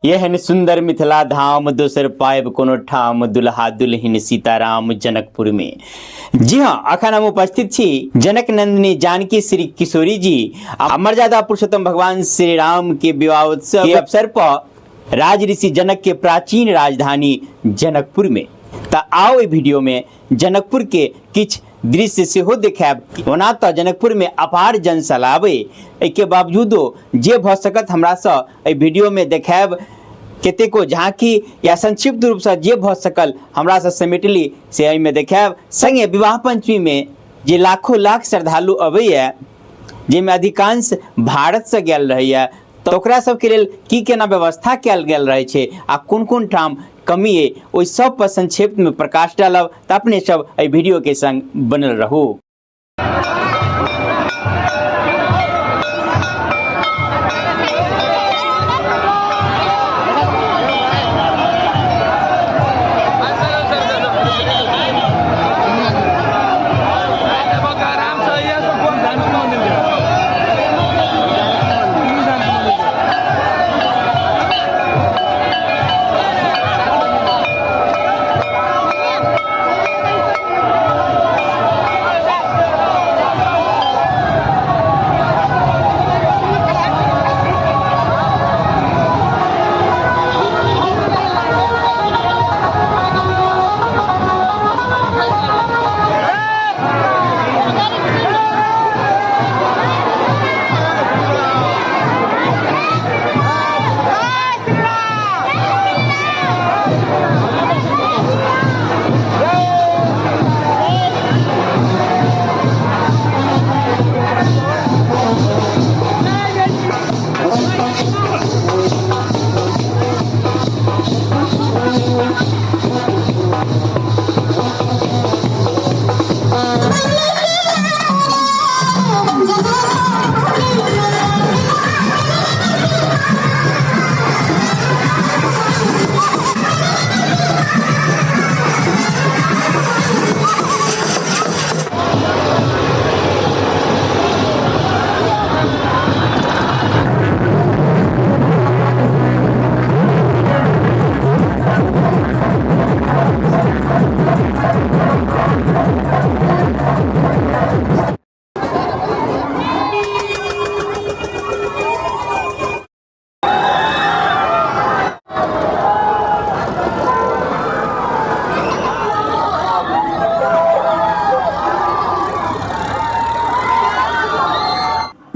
एहन सुंदर मिथिला धाम दोसर पायब कोनो ठाम, दुल्हा दुल्हिन सीताराम जनकपुर में। जी हाँ, अखन हम उपस्थित छी जनक नंदिनी जानकी श्री किशोरी जी आ मर्यादा पुरुषोत्तम भगवान श्री राम के विवाह उत्सव के अवसर पर राज ऋषि जनक के प्राचीन राजधानी जनकपुर में। त आओ एहि वीडियो में जनकपुर के किछु दृश्य सेहो देखायब। ओना तऽ जनकपुर में अपार जनसैलाब अइ, एहिके बावजूदो जे भऽ सकत हमरासँ एहि वीडियो में देखायब। कतेको झांकी या संक्षिप्त रूपसँ जे भऽ सकल हमरासँ समेटली से एहिमे देखायब। संगे विवाह पंचमी में जे लाखों लाख श्रद्धालु अबैया, जाहिमे अधिकांश भारतसँ गेल रहैया, तऽ ओकरा सबके लेल की केना व्यवस्था कयल गेल रहै छै आ कोन कोन ठाम कमी अइ, ओहि सब पर संक्षेप में प्रकाश डालब। तऽ अपने सब एहि वीडियो के संग बनल रहू।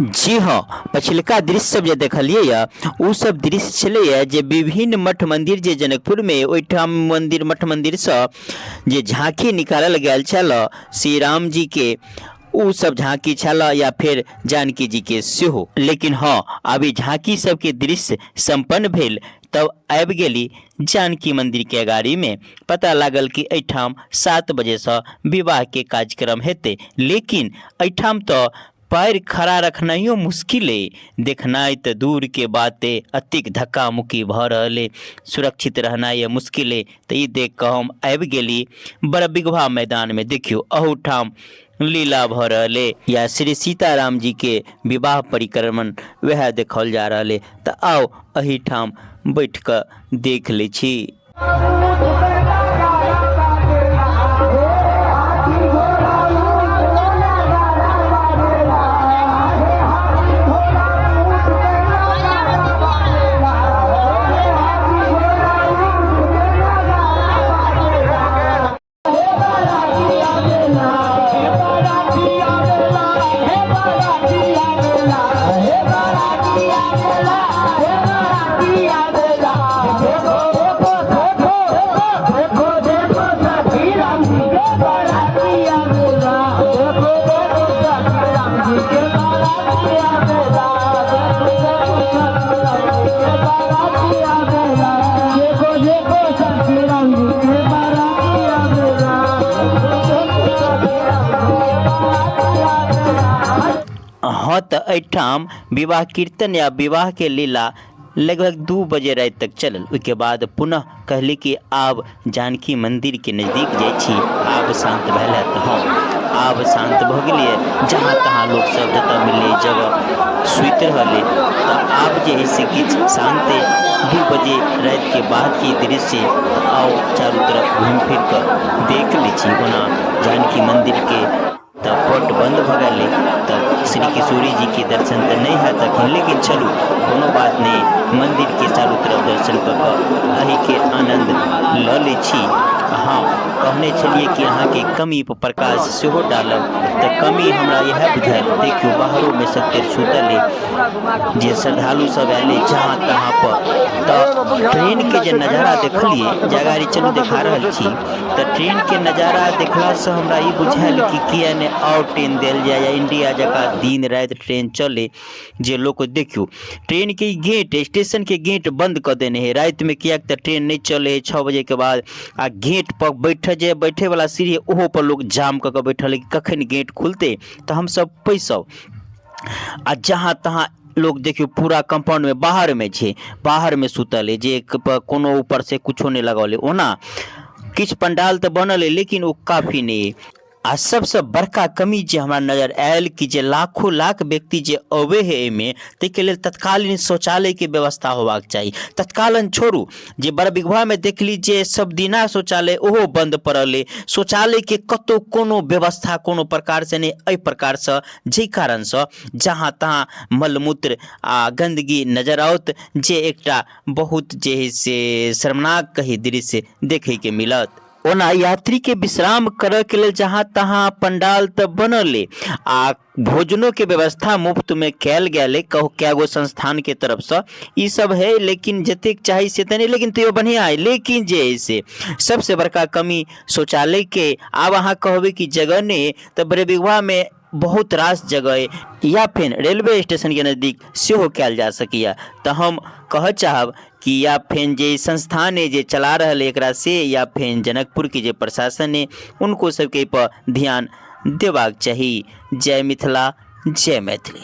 जी हाँ, पछिलका दृश्य सब जे देखलिए या उ सब दृश्य छलैया जे विभिन्न मठ मंदिर जे जनकपुर में ओहिठाम मंदिर मठ मंदिर से जे झांकी निकालल गेल छल श्री राम जी के, उ सब झांकी छल या फिर जानकी जी के सेहो। लेकिन हाँ, अभी झांकी सब के दृश्य संपन्न भेल तब आबि गेली जानकी मंदिर के अगाड़ी में। पता लागल कि एहिठाम 7 बजे से विवाह के कार्यक्रम हेतै, लेकिन एहिठाम तो पैर खड़ा रखनाइयो मुश्किल है, देखनाइ तऽ दूर के बात है, अतेक धक्का मुक्की भऽ रहल है, सुरक्षित रहनाइ मुश्किल है। तऽ ई देख कऽ हम आबि गेली बड़बिगवा मैदान में। देखियौ अहूठाम लीला भऽ रहल है या श्री सीताराम जी के विवाह परिक्रमण वएह देखल जा रहल है। तऽ आउ एहिठाम बैठ कऽ देख लै छी। हाँ तऽ एहिठाम विवाह कीर्तन या विवाह के लीला लगभग 2 बजे राति तक चलल। ओहिके बाद पुनः कहली कि आब जानकी मंदिर के नजदीक जाइ छी, आब शांत भेल है। तऽ हाँ, आब शांत भऽ गेलियै। जहाँ तहाँ लोक सब जतऽ मिललै जगह सुति रहलै। तऽ आब जे है से किछु शांत। 2 बजे रातिके बादके दृश्य तऽ आउ चारू तरफ घुमि फिर कऽ देख लै छी। ओना जानकी मन्दिरके तऽ पट बन्द भऽ गेलै, तऽ श्री किशोरी जीके दर्शन तऽ नहि हैत अखन, लेकिन चलू कोनो बात नहि, मन्दिरके चारू तरफ दर्शन कऽ कऽ एहिके आनन्द लऽ लै छी। हँ, कहने छलियै कि अहाँके कमी पर प्रकाश सेहो डालब, तऽ कमी हमरा इएह बुझायल। देखियौ, बाहरोमे सभतरि सुतल अइ जे श्रद्धालु सब आयल अइ जहाँ तहाँ पर। तऽ ट्रेनके जे नजारा देखलियै, जे अगाड़ी चलू देखा रहल छी, तऽ ट्रेनके नजारा देखलासँ हमरा ई बुझायल कि किए नहि आओर ट्रेन देल जाय या इंडिया जकाँ दिन राति ट्रेन चलै जे लोक। देखियौ, ट्रेनके गेट, स्टेशनके गेट बन्द कऽ देने हइ रातिमे, किएक तऽ ट्रेन नहि चलै हइ 6 बजेके बाद। आ गेट पर बैठे जे बैठेवला सीढ़ी हइ, ओहो पर लोक जाम कऽ कऽ बैठल हइ कि कखन गेट खुलतै तऽ हमसभ पैसब। आ जहाँ तहाँ लोक देखियौ पूरा कम्पाउंडमे बाहरमे छै, बाहरमे सुतल अइ, जे कोनो ऊपरसँ कुछो नहि लगाओल अइ। ओना किछु पंडाल तऽ बनल अइ, लेकिन ओ काफी नहि अइ। आ सबसँ बड़का कमी जे हमरा नजर आयल कि जे लाखो लाख व्यक्ति जे अबै हइ एहिमे, ताहिके लेल तत्कालीन शौचालयके व्यवस्था होबाक चाही। तत्कालीन छोड़ू, जे बड़बिघवामे देखली जे सब दिना शौचालय ओहो बन्द पड़ल अइ। शौचालयके कतहु कोनो व्यवस्था कोनो प्रकारसँ नहि एहि प्रकारसँ, जाहि कारणसँ जहाँ तहाँ मलमूत्र आ गन्दगी नजर आओत, जे एकटा बहुत जे हइ से शर्मनाक कही दृश्य देखैके मिलत। ओना यात्रीके विश्राम करऽके लेल जहाँ तहाँ पंडाल तऽ बनल अइ आ भोजनोके व्यवस्था मुफ्तमे कयल गेल अइ कए गो संस्थानके तरफसँ, ई सब हइ, लेकिन जतेक चाही से तऽ नहि, लेकिन तैयो बढ़िआँ अइ। लेकिन जे हइ से सबसँ बड़का कमी शौचालयके। आब अहाँ कहबै कि जगह नहि अइ, तऽ बड़बिघवामे बहुत रास जगह अइ या फेर रेलवे स्टेशनके नजदीक सेहो कयल जा सकैए। तऽ हम कहऽ चाहब कि या फेर जे संस्थान अइ जे चला रहल अइ एकरा से, या फेर जनकपुरके जे प्रशासन अइ, हुनको सबके एहिपर ध्यान देबाक चाही। जय मिथिला, जय मैथिली।